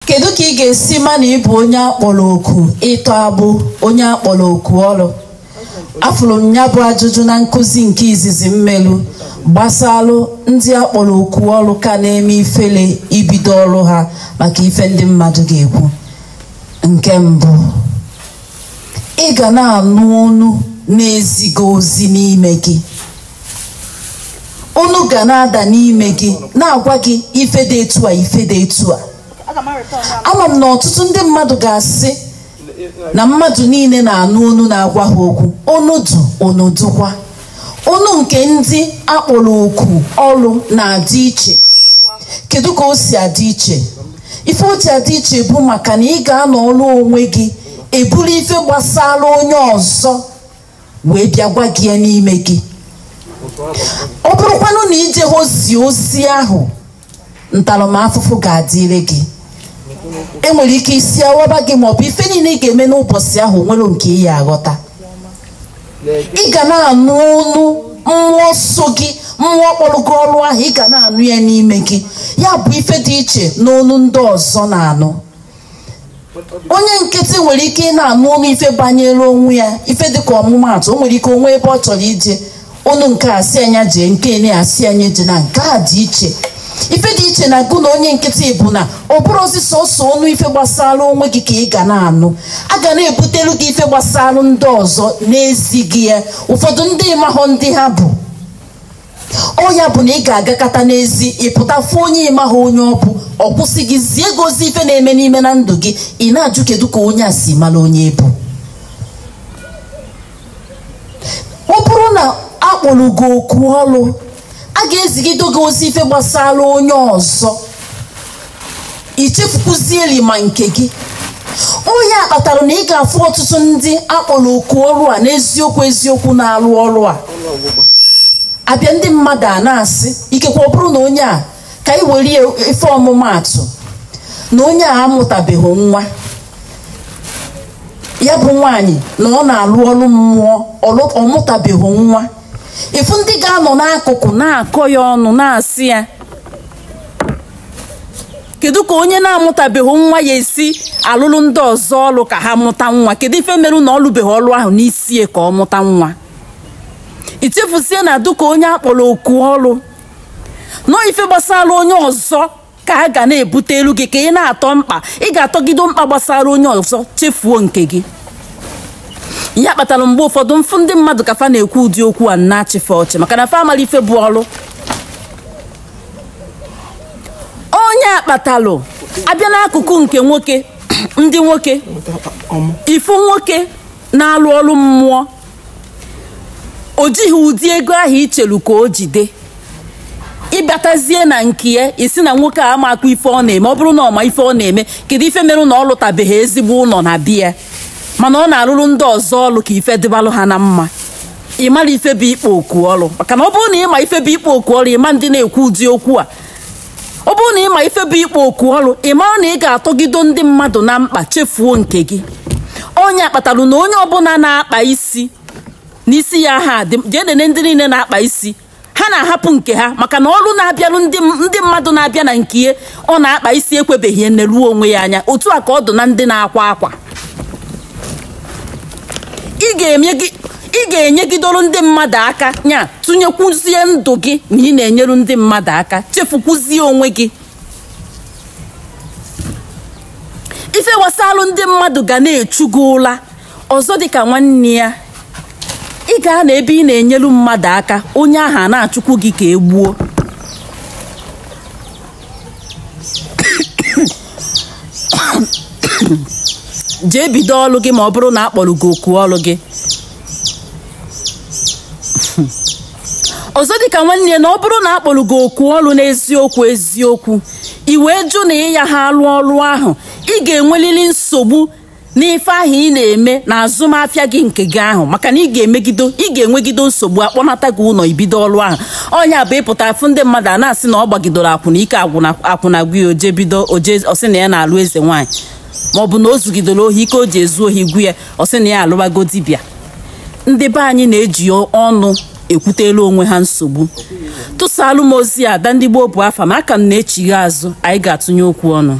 Kedu ka ị ga-esi ma na ị bụ onye akpọrọ oku ịtọ agbụ, onye akpọrọ oku ọrụ? Afụrụ m ya bụ ajụjụ na nkụzi nke izizi mmelu gbasalụ ndị akpọrọ oku ọrụ ka na-eme ifele ibido ọrụ ha maka ife ndị mmadụ ga-ekwu. Nke mbụ, ị ga na-anụ onu na-eziga ozi n'ime gị. Onu ga na-ada n'ime gị na-agwa gị ife dị etu a, ife dị etu a. Ama m na ọtụtụ ndị mmadụ ga-asị na mmadụ niile na-anụ onu na-agwa ha okwu. Onu dụ, onu dụkwa. Onu nke ndị akpọrọ oku ọrụ na-adị iche. Kedu ka o si adị iche? Ife o ji adị iche bụ maka na ị ga-anọ ọrụ onwe gị eburu ife gbasara onye ọzọ wee bịa gwa gị ya n'ime gị. Ọ bụrụkwanụ na ije ozi ozi ahụ, ntaramahụhụ ga-adịrị gị. Enwere ike isi awaba gị maọbụ ife niile ị ga-eme n'ụbọchị ahụ nwere nke ị ya aghọta. Ị ga na-anụ onu mmụọ so gị, mmụọ kpọrọ gị ọrụ ahụ, ị ga na-anụ ya n'ime gị. Ya bụ ife dị iche n'onu ndị ọzọ na-anụ. Onye nkịtị nwere ike ị na-anụ onu ife banyere onwe ya, ife dịka ọmụmaatụ, o nwere ike onwe ebe ọ chọrọ ije, onu nke a sị anya jee, nke na asị anya jee, na nke a dị iche. Ife dị iche na gụ na onye nkịtị bụ na ọ bụrụzi sọsọ onu ife gbasara onwe gị ka ị ga na-anụ. A ga na-ebutelu gị ife gbasara ndị ọzọ n'ezighị ya. Ụfọdụ ndị ịmahụ ndị ha bụ. Ọ ya bụ na ị ga-agakọta n'ezi, ịpụta fụ onye ịmahụ onye ọ bụ, ọ kwụsị gị zie gị ozi ife na-eme n'ime na ndụ gị, ị na-ajụ kedu ka onye a si mara onye bụ. Ọ bụrụ na akpọrọ gị oku ọrụ, a ga-ezigide gị ozi ife gbasara onye ọzọ, i chefukwuzieli ma nke gị. Onye a kpatara na ị ga-afụ ọtụtụ ndị akpọrọ oku ọrụ a n'eziokwu eziokwu na-arụ ọrụ a. Abịa ndị mmadụ a na-asị, ikekwe ọ bụrụ na onye a, ka ị were ife ọmụmaatụ, na onye a amụtabeghị nwa, ya bụ nwaanyị na ọ na-arụ ọrụ mmụọ, ọ mụtabeghị nwa. Ifu ndị ga-anọ n'akụkụ na-akọ ya ọnụ na-asị ya, kedu ka onye na-amụtabeghị nwa ya esi alụlụ ndị ọzọ ọrụ ka ha mụta nwa? Kedu ife merụ na ọ lụbeghị ọrụ ahụ n'isi ya ka ọ mụta nwa? Ichefusie na dịka onye akpọrọ oku ọrụ, nọọ ife gbasara onye ọzọ ka a ga na-ebute elu gị ka ị na-atọ mkpa. Ị ga-atọgido mkpa gbasara onye ọzọ, chefuo nke gị. Ya kpatara mgbe ụfọdụ mfụ ndị mmadụ ka fa na-ekwu ụdị okwu a na-achịfe ọchị, maka na fa amala ife bụ ọrụ. Onye akpatalụ abịa n'akụkụ nke nwoke, ndị nwoke, ifu nwoke na-alụ ọrụ mmụọ, o jighị ụdị ego ahụ ichelu ka o jide. Ịbatazie na nke ya, isi na nwoke a ama akwa ife ọ na-eme. Ọ bụrụ na ọ ma ife ọ na-eme, kedu ife mere na ọ lụtabeghị ezigbo ụlọ na biya, mana ọ na-alụrụ ndị ọzọ ọrụ ka ife dịbalụ ha na mma? Ị mara ife bụ ikpo oku ọrụ, maka na ọ bụrụ na ị ma ife bụ ikpo oku ọrụ, ịma ndị na-ekwu ụdị okwu a. Ọ bụrụ na ị ma ife bụ ikpo oku ọrụ, ị mara na ị ga-atọgido ndị mmadụ na mkpa, chefuo nke gị. Onye akpatalụ na onye ọbụla na-akpa isi n'isi ya ha dị, jee nene ndị niile na-akpa isi, ha na-ahapụ nke ha, maka na ọrụ na-abịalụ ndị mmadụ na-abịa na nke ya, ọ na-akpa isi ekwebeghị neruo onwe ya anya. Otu a ka ọ dụ na ndị na-akwa akwa. Ị ga-enyegidoro ndị mmadụ aka, nya tụnyekwuzie ndụ gị na ị na-enyeru ndị mmadụ aka, chefukwuzie onwe gị. Ife gbasalụ ndị mmadụ ga na-echu gị ụla. Ọzọ dịka nwanne ya, ị gaa na ebe ị na-enyeru mmadụ aka, onye ahụ a na-achụkwu gị ka e gbuo. Jee bido ọrụ gị ma ọ bụrụ na a kpọrọ gị oku ọrụ gị. Ọzọ dịka nwanne ya, na ọ bụrụ na a kpọrọ gị oku ọrụ n'eziokwu eziokwu, i wee jụ na ị ya ha alụ ọrụ ahụ, ị ga-enwelili nsogbu n'ife ahụ ị na-eme na azụmahịa gị nke gị ahụ, maka na ị ga-enwegido nsogbu akpọnata gị ụlọ ibido ọrụ ahụ. Onye bụ ịpụta afụ ndị mmadụ a na-asị na ọ gbagidoro akwụna, ike akwụna gwu ya, oje bido oje, ọ sị na ya na-alụ eze nwaanyị, ma ọ bụ na o zugidoro ohi, ike o ji ezu ohi gwu ya, ọ sị na ya alụbago dibịa. Ndị be anyị na-eji ọnụ ekwutela onwe ha nsogbu. Tụsalụ m ozi a, ada ndị gboo bụ afa m, aka m na-echigha azụ, anyị ga-atụnye okwu ọnụ.